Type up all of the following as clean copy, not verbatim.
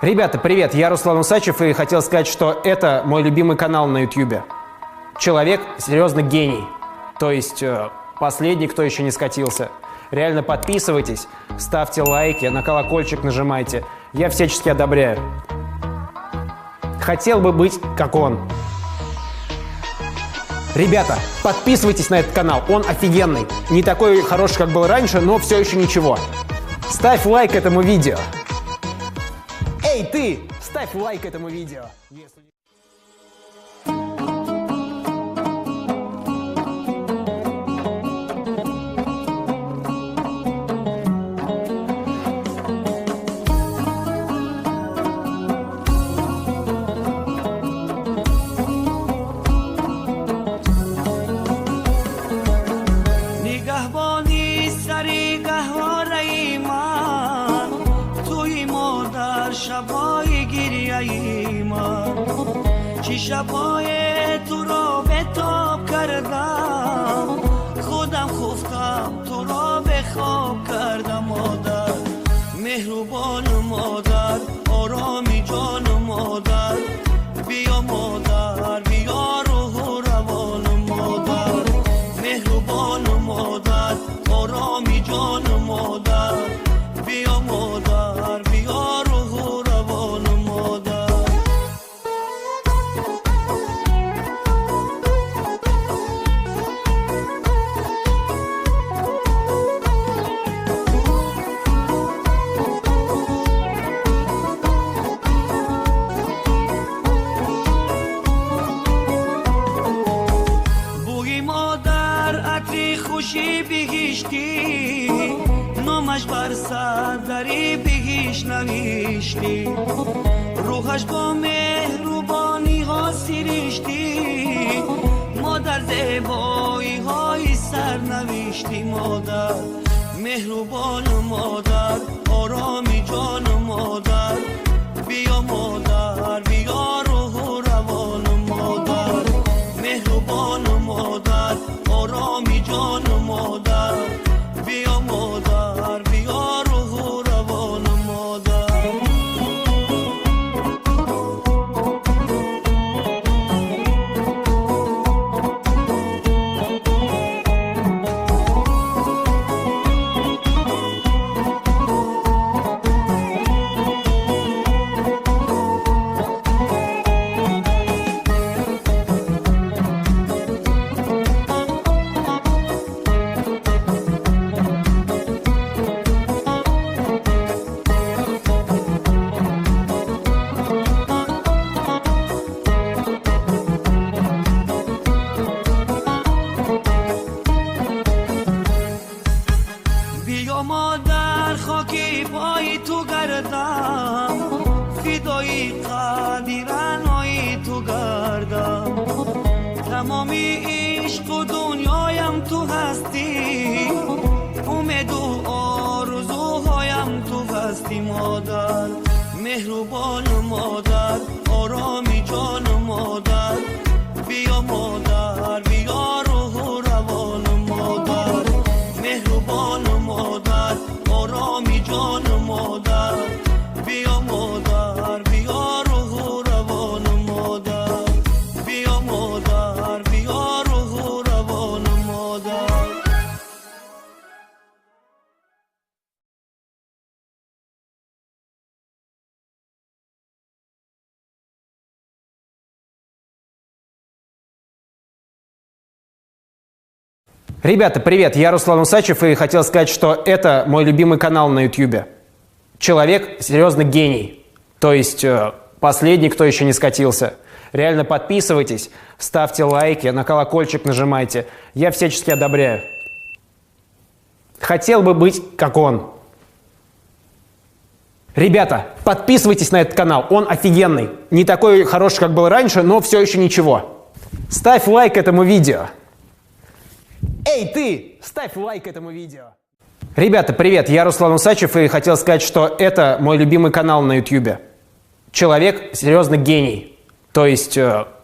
Ребята, привет, я Руслан Усачев и хотел сказать, что это мой любимый канал на YouTube. Человек серьезно гений. То есть последний, кто еще не скатился. Реально подписывайтесь, ставьте лайки, на колокольчик нажимайте. Я всячески одобряю. Хотел бы быть как он. Ребята, подписывайтесь на этот канал, он офигенный. Не такой хороший, как был раньше, но все еще ничего. Ставь лайк этому видео. Эй, ты! Ставь лайк этому видео. Шабои гиряи ман, чӣ шабои туро бетоб кардам, худам хуфтам туро бехоб кардам. Модар меҳрубон, модар ороми ҷон, модар биё, модар биё, рӯҳу равон, модар меҳрубон, модар ороми ҷон, модар биё, модар биё. Номаш бар сардари биҳишт навиштӣ, рӯҳаш бо меҳрубониҳо сириштӣ, модар зебоиҳои сарнавиштӣ. Модар меҳрубон, модар ороми ҷон, модар биё, модар биё, рӯҳу равон, модар меҳрубон, модар ороми ҷон, модар биё, модар биё, рӯҳу равон, модар. Биё модар, хоки пои ту гардам, фидои қадди раънои ту гардам, тамоми ишқу дунёям ту ҳастӣ, умеду орзуҳоям ту ҳастӣ. Модар меҳрубон, модар ороми ҷон, модар биё, модар биё, рӯҳу равон, модар меҳрубон, модар ороми ҷон, модар биё, модар биё, рӯҳу равон, модар биё, модар биё, рӯҳу равон, модар. Ребята, привет, я Руслан Усачев и хотел сказать, что это мой любимый канал на YouTube. Человек серьезно гений. То есть последний, кто еще не скатился. Реально подписывайтесь, ставьте лайки, на колокольчик нажимайте. Я всячески одобряю. Хотел бы быть как он. Ребята, подписывайтесь на этот канал, он офигенный. Не такой хороший, как был раньше, но все еще ничего. Ставь лайк этому видео. Эй, ты! Ставь лайк этому видео. Ребята, привет, я Руслан Усачев и хотел сказать, что это мой любимый канал на YouTube. Человек серьезно гений. То есть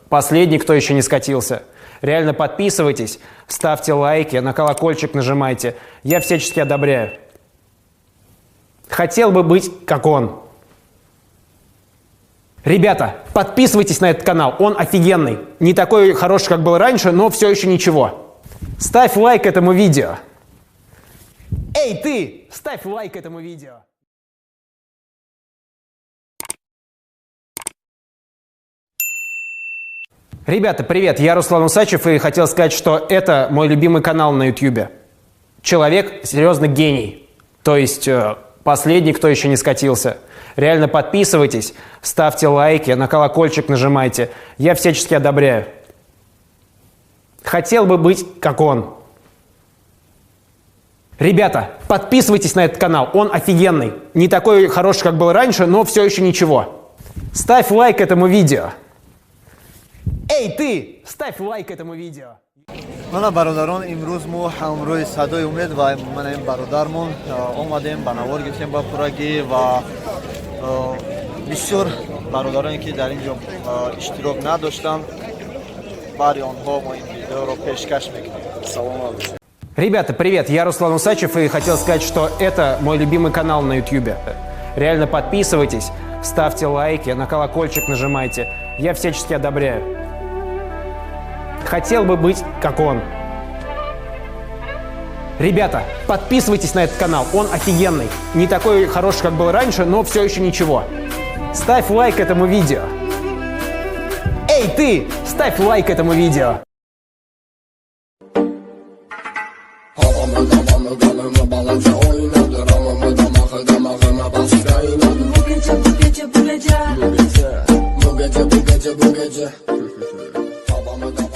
последний, кто еще не скатился. Реально подписывайтесь, ставьте лайки, на колокольчик нажимайте. Я всячески одобряю. Хотел бы быть как он. Ребята, подписывайтесь на этот канал, он офигенный. Не такой хороший, как был раньше, но все еще ничего. Ставь лайк этому видео. Эй, ты! Ставь лайк этому видео. Ребята, привет, я Руслан Усачев и хотел сказать, что это мой любимый канал на YouTube. Человек серьезно гений. То есть последний, кто еще не скатился. Реально подписывайтесь, ставьте лайки, на колокольчик нажимайте. Я всячески одобряю. Хотел бы быть как он. Ребята, подписывайтесь на этот канал, он офигенный. Не такой хороший, как был раньше, но все еще ничего. Ставь лайк этому видео. Эй, ты! Ставь лайк этому видео. Мана, бародарон, имрӯз мо ҳамроҳи Садои Умед ва мана ин бародармон омадем, ба навор гирифтем ба пуррагӣ ва бисёр бародароне, ки дар ин ҷо иштирок надоштанд, барои онҳо мо ин видеоро пешкаш мекунем. Саломат бошед. Ребята, привет, я Руслан Усачев и хотел сказать, что это мой любимый канал на YouTube. Реально подписывайтесь, ставьте лайки, на колокольчик нажимайте. Я всячески одобряю. Хотел бы быть как он. Ребята, подписывайтесь на этот канал, он офигенный. Не такой хороший, как был раньше, но все еще ничего. Ставь лайк этому видео. Эй, ты! Ставь лайк этому видео. Bu gece, bu gece, bu gece. Bu gece, bu gece, bu gece. Babamı da